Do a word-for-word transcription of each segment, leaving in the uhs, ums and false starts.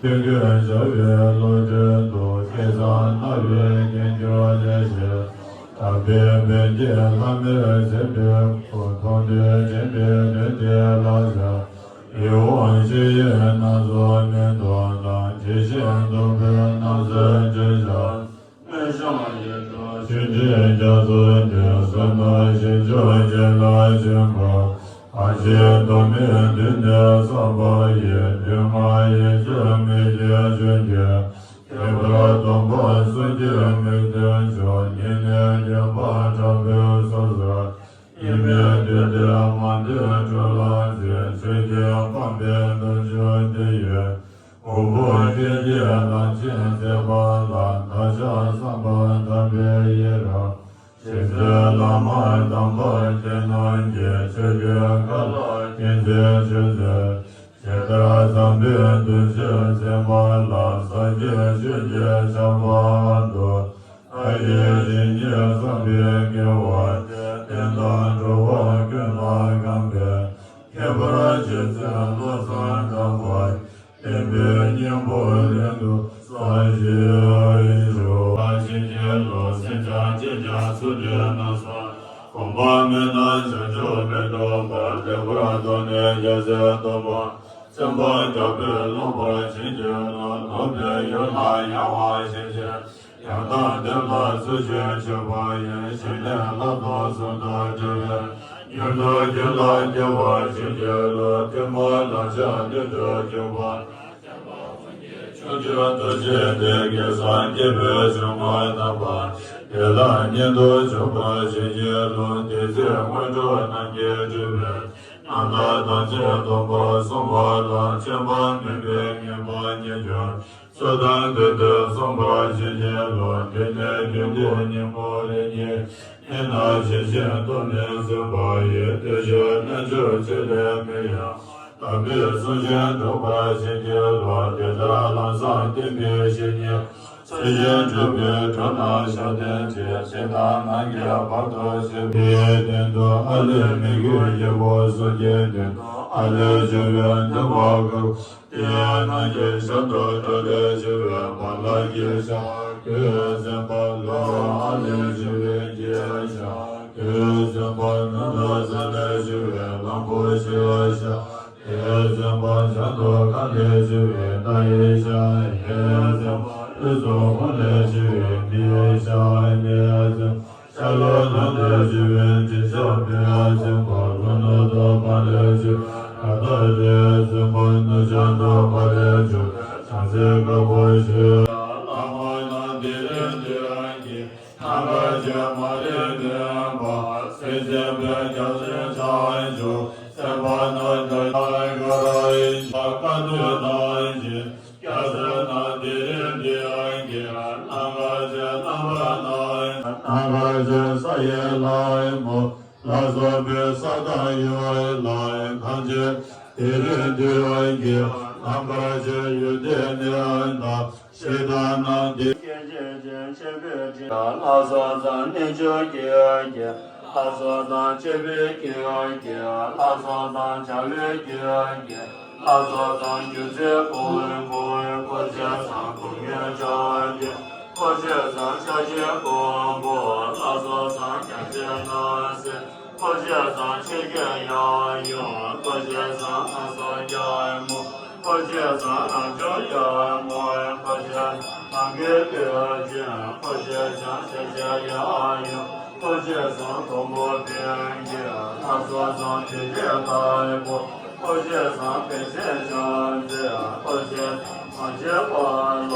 དུས་ཀུན་ཞབས་པད་བློ་གྲོས་དུ། སྐལ་བཟང་རྣ་བས་མཁྱེན་གྱུར་ལེགས་ཞེས། དམ་པའི་བོན་གྱི་ལྷ་མོས་མཛད་པའི་སྐུ། མཐོང་ཐོས་དྲན་པས་དོན་དེ་ལ་སྦྱར། ཡིད་འོང་ཞུ་ཡིས་སྣ་ཚོགས་སྨོན་འདོན་དང་། ཇི་བཞིན་སྡོང་པོའི་སྣང་ཚུལ་བརྗོད་བྱ། སྨོན་ཤམ་ཡིག་དྲུག་ཆོས་འབྲེལ་རྒྱ་མཚོ་འདི། བསམ་དོན་བཞི་མཆོག་རྒྱུད་ལ་སྦྱིན་པ། ཨ་ཕྱི་ཐོག་མའི་དུས་ནས་བསགས་པ་ཡི། དུས་ལྔ་ཡིད་དཔྱོད་མི་བརྗེད་ཆོས་ཀྱི། ཁྱད་པར་སྡོམ་པ་གསུམ་གྱི་དམིགས་དོན་མཆོག། ཉེ་གནས་དགེ་བ་དྲག་པོས་གསོལ་ཟེར། ཉི་མའི་དུས་འདིར་མ་འདས་སྤྲོ་ལམ་གྱི། ཆོས་ཀྱི་དཔལ་འབེབས་དུས་མཆོད་འདི་ཡི། དགོངས་པ་བསྐྱེད་ཀྱི་ལམ་ཆེན་མཛད་པ་ལ། བདག་ཅག་བསམ་པ་དམ་པའི་ཡིད་རང་། ཞེ་སའི་བླ་མ་དམ་པ་དེ་རྣམས་ཀྱིས། ཆོས་ཀྱི་མཁའ་ལ་བསྐྱེད་མཛད་མཆོད་ཟེར། ཇི་ལྟར་བསམ་པའི་དོན་ཆེན་མཛད་པ་ལ། ཟབ་རྒྱས་ཆོས་ཀྱི་ཆར་པ་དབང་དུ། ལྷ་ཡི་རིགས་ཀྱིས་བསམ་པའི་དགེ་བ་དེ། བསྟན་དང་འགྲོ་བ་ཀུན་ལ་གང་བས། ཁྱད་པར་ཅན་ཚེ་བློ་བཟང་གྲགས་པ། བསྟན་པའི་སྙིང་པོ་ལྷུན་གྱིས་གསལ་ཞིང་བཞུགས། བྱིན་གྱིས་རློབས་སེམས་ཅན་ཅིས་ཀྱང་ཚུར་འདུས་གནང་སར། གོམ་པ་མེད་ན་བྱང་ཆུབ་མི་འགྲུབ་པར། ལེགས་པར་མཐོང་ནས་རྒྱལ་སྲས་སྟོན་པ། སེམས་དཔའ་དྲག་པོས་ལོངས་པར་བྱིན་གྱིས་རློབས། ལོག་པའི་ཡུལ་ལ་ཡང་དབང་བྱིན་ཅིང་། ཡང་དག་བདེན་པ་ཚུལ་བཞིན་སྤྱོད་པ་ཡི། ཞི་གནས་ལྷ་ཚོགས་གསུམ་དང་འདྲ་བའི། མྱུར་དུ་རྒྱུད་ལ་སྐྱེ་བར་བྱིན་གྱིས་རློབས། ཐུན་མོང་བདག་ཅག་མྱུར་དུ་འཇུག་པར། ཕྱོགས་བཅུའི་རྡོ་རྗེ་གདན་གྱི་ས། སྐྱེས་བུ་འབྱུང་བ་དམ་པ། དེ་ལ་མཉེས་པར་བྱོན་པར་བྱིན་གྱིས་རློབས། དེ་ཚེ་དངོས་གྲུབ་རྣམས་ཀྱིས་སྤྲུལ་པའི། རྣམ་དག་དམ་ཚིག་སྡོམ་པ་སྲུང་བ་དང་། མཁྱེན་པ་ནུས་པའི་མངོན་པ་ཉིད་ཀྱང་། ཚུལ་དང་དོན་དུ་གསུངས་པ་བཞིན་གྱིས་རློབས། དེ་ནས་དོན་དུ་སྙིང་པོ་རེ་གཉིས། ནི་ན་ཞི་ཞིང་སྡུག་བསྔལ་སེལ་བ་ཡི། བདེ་གཤེགས་རྣལ་འབྱོར་ཆོས་ལས་མི་གཡེང་། དམ་པའི་གསུང་བཞིན་སྒྲུབ་པར་བྱིན་གྱིས་རློབས། དེ་ལྟར་ལམ་བཟང་བསྟན་པའི་བཤེས་གཉེན། ཚུལ་བཞིན་སྒྲུབ་པའི་གྲུབ་རྣམས་ཞལ་བསྟན་ཅིང་། ཕྱི་དང་ནང་གི་བར་དུ་གཤེགས་པའི་སྟེང་དུ། ཨ་ལས་མི་བསྐྱོད་སྐྱེས་བུ་གསུམ་གྱི་དོན་དུ། ཨ་ལས་བྱུང་བའི་འདོད་པ་དཀར་པོ་དེ། ནམ་མཁའི་ཞབས་ཏོག་སྤྲུལ་ལས་བྱུང་བའི། བ་ལ་གི་ཞབས་ཀྱུ་སེམས་དཔའ་ལུས། ཨ་ལས་བྱུང་བའི་རྒྱལ་ཞབས་ཀྱུ་སེམས་དཔའ་ནུབ་ཏུ་ས་ལས་བྱུང་བའི། གླང་པོ་ཆེའི་ཞབས་ཀྱུ་སེམས་དཔའ། བྱང་དུ་ཁམས་ལས་བྱུང་བའི། མཐའ་ཡི་ཞབས་ཀྱུ་སེམས་དཔའ། དབུས་སུ་ཧཱུྃ་ལས་བྱུང་བའི། མི་ཡི་ཞབས་ཀྱུ་སེམས་དཔའ། ཤར་ལྷོ་ནུབ་ལས་བྱུང་བའི། འབྲིང་ཞབས་པའི་སེམས་དཔའ། ལྷོ་ནུབ་ཏུ་ཕར་ལས་བྱུང་བའི། ད་ལྟ་རེའི་སེམས་དཔའ། ནུབ་བྱང་དུ་ཕར་ལས་བྱུང་བའི། བྱང་སེམས་དཀར་པོ་ཞེས། ལྷ་མོ་རྣམས་དེ་རིང་འདིར་བསྐྱེད། ནམ་མཁའ་ཇི་མ་རིག་ནུས་པ། སེམས་ཅན་ཕན་ཁྱབ་སེམས་བྱང་ཆུབ། སེམས་དཔའ་རྣམས་ཀྱང་དགའ་རབ་ཡིན། བཀའ་གདམས་རྣམས་ཀྱི། རྒྱ་མཚོ་རྣམས་དེ་རིང་འདིར་བསྐྱེད། ནམ་མཁའ་ཇི་སྣང་བ་རྣམས། ནམ་མཁའ་ཇི་ས་ཡི་ལྷ་མོ། ལ་སོགས་པའི་ས་དང་ཡུལ་ལ་ཐམས་ཅད་དེ་རིང་འདིར་བསྐྱེད། ནམ་མཁའ་ཇི་ཡུལ་དེ་ནས་དང་། ཞིང་དང་རྣམས་དེ། སྐད་ཅིག་ཅན་ཆེན་པོའི་དྲི། ལ་སོགས་དང་གནས་མཆོག་གི་དགེ། ལ་སོགས་དང་བཅས་པའི་དགེ་བའི་དགེ། ལ་སོགས་དང་བྱ་བའི་དགེ་བའི་དགེ། ལ་སོགས་དང་རྒྱུ་མཚན་ཀུན་ཀུན། འཁོར་བཅས་དང་སྒོ་ལྔའི་བྱ་བ་སྟེ། འཁོར་བཅས་དང་ཆགས་ཞེན་ཀུན་འཁོར། ལ་སོགས་དང་རྒྱ་ཆེན་རྣམས་སེལ། འཁོར་བཅས་དང་ཆོས་ཀྱི་ཡང་ཡུམ། འཁོར་བཅས་དང་ལྷ་ཚོགས་རྒྱལ་མོ། འཁོར་བཅས་དང་རབ་འབྱམས་ཡར་ངོའི། འཁོར་བཅས་དང་ལམ་གྱི་བདེ་བ་ཅན། འཁོར་བཅས་དང་ཤཱཀྱའི་ཡང་ཡུམ། འཁོར་བཅས་དང་སྡོང་པོ་པད་ཀྱི། ལ་སོགས་དང་དེ་བཞིན་དཀར་པོ། འཁོར་བཅས་དང་བདེ་གཤེགས་བྱང་སེམས། འཁོར་བཅས་དང་མ་སྐྱེས་པ་ལ།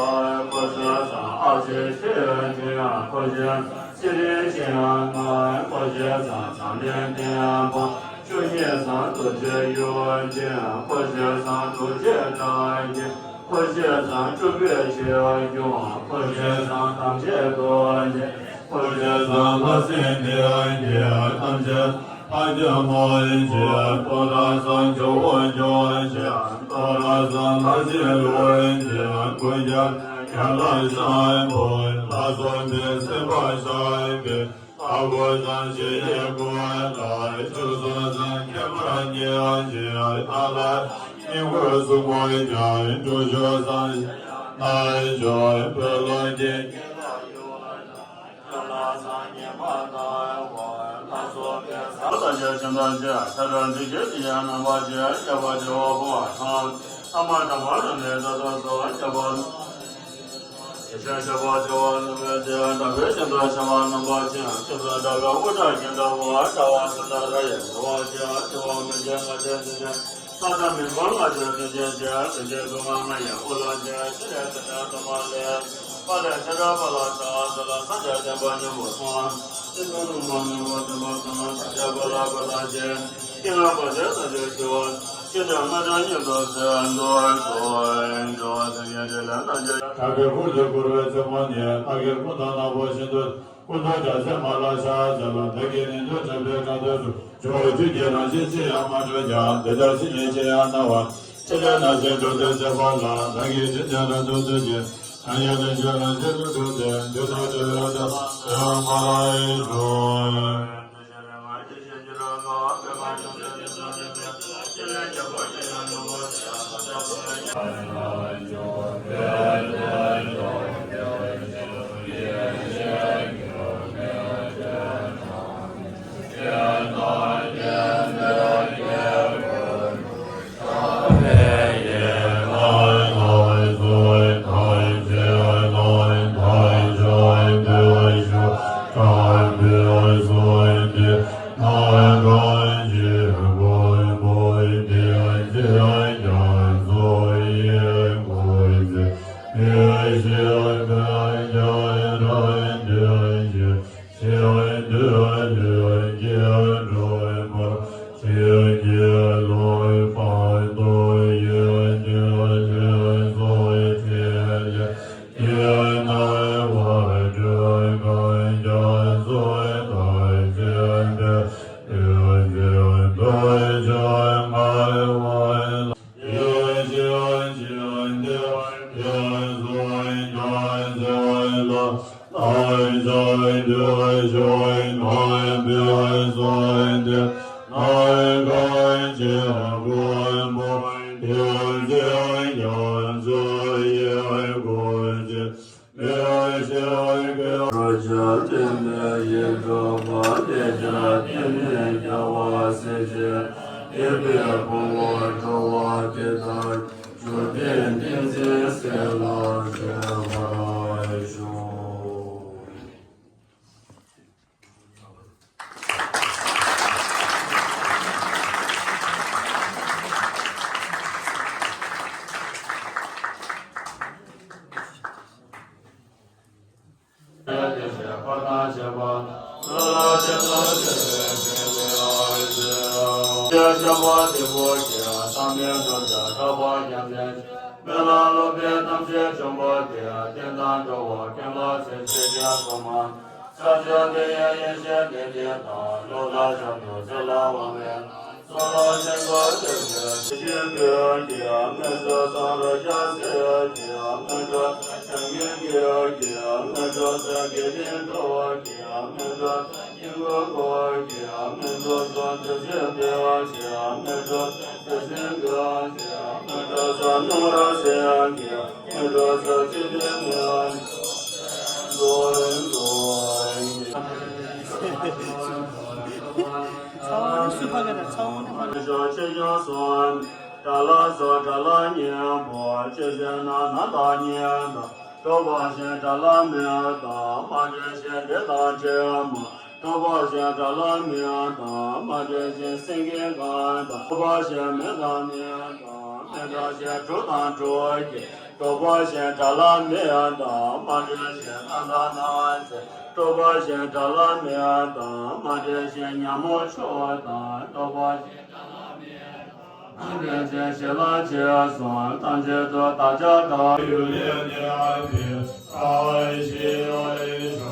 འཁོར་བཅས་དང་ཨ་ཏི་ཤའི་ཞིང་། འཁོར་བཅས་དང་ཚེ་རིང་ཞིང་དགའ། འཁོར་བཅས་དང་མཚམས་ལྡན་བསྟན་པ་བཅུ་གཉིས་དང་། རྡོ་རྗེ་གཡུ་ཅན། འཁོར་བཅས་དང་རྡོ་རྗེ་གྲགས་ཅན། འཁོར་བཅས་དང་སྤྲུལ་པའི་ཆོས་སྐྱོང་། འཁོར་བཅས་དང་ཐམས་ཅད་རྡོ་རྗེ། འཁོར་བཅས་དང་ལྷ་སྲིན་སྡེ་བརྒྱད། ཐམས་ཅད་ཕ་རྒྱལ་མོ་ཆེ། ཏོ་ར་སང་ཇོ་བོ་ཇོ་ཆེ། ཏོ་ར་སང་ལྷ་སྲིན་རུ་ཆེ། ཀུན་ཁྱབ་ཡ་ལ་ཤམ་བྷོ། ལ་སོགས་པའི་སེམས་དཔའ་ཤར་པའི། ཨ་གོ་དང་ཞི་ཡི་གོ་ལ། བཅུ་གསུམ་དང་ཁྱད་པར་ཉེ་ཞིང་ཨ་ལ། སྐུ་གསུང་བ་ཀྱང་གྲུ་བཞུགས་སངས་རྒྱས་ན་བཞུགས་པའི་ལོ་རྒྱུས། ཁྲ་ཁྲ་ཁུར་དུ་བསྐོར་བའི་རྩེ་མོ་ནི། ལྷ་སྐལ་སྐུ་མདོག་ནག་པོ་བཞིན་དུ། སྐུ་མདོག་འཇའ་ཟེར་མ་ལ་ཤར་ཟེར་ལ། བདག་གི་ནི་དུས་དྲན་པའི་སྐབས་དུས་སུ། ཇོ་བོ་རྒྱུད་ཀྱི་རང་བཞིན་ཅི་ཡང་མ་གྲོལ་ཀྱང་། འདི་ལྟར་ཕྱི་ཉིན་ཅི་ཡང་སྣང་བ། ཕྱི་ལས་ན་ཟེར་འགྲོ་དོན་ཟེར་བ་ལ། བདག་གི་རྒྱུད་ཀྱི་རང་དུ་དུས་ཀྱི། ཡང་ཡང་ལས་འབྱུང་རང་བཞིན་དུ་གྲུབ་སྟེ། རྒྱུ་དང་འབྲས་བུ་དང་ཡང་མ་ལ་ཡི་འགྲོ། ཚ་བ་ནི་སུ་ཕ་ག་ད་ཚ་བ་ནི་ཕ་ག་དགྲ་ལ་སོགས་དགྲ་ལ་གཉེན་པོ། ཅི་ཟེར་ན་ན་དང་གཉིས་དང་། གྲོགས་པོ་ཞེས་དགྲ་ལ་མིང་དང་། མ་བསྒྲོད་ཞེས་དེ་དང་དྲི་མ། གྲོགས་པོ་ཞེས་དགྲ་ལ་མིང་དང་། མ་བསྒྲོད་ཞེས་སེང་གེའི་རྐང་དང་། གྲོགས་པོ་ཞེས་མི་དང་མིང་དང་། མི་འདྲ་ཞེས་གྲུ་དང་གྲུ་གྱི། གྲོགས་པོ་ཞེས་དགྲ་ལ་མིང་དང་། མ་བསྒྲོད་ཞེས་རྣམ་དང་སྣང་བ་མཛད། གྲོགས་པོ་ཞེས་དགྲ་ལ་མིང་དང་། མ་བསྒྲོད་ཞེས་ཉ་མོ་ཆུ་བོ་དང་། གྲོགས་པོ་ཞེས་དགྲ་ལ་མིང་དང་། མ་བསྒྲོད་ཞེས་ཞི་ལ་ཆེ་གསུམ་ཐམས་ཅད་དུ་བདག་ཅག་དགྲ་ཡུལ་ལས་འདས་པའི་ཨ་ཤི་ཨ་ཤི།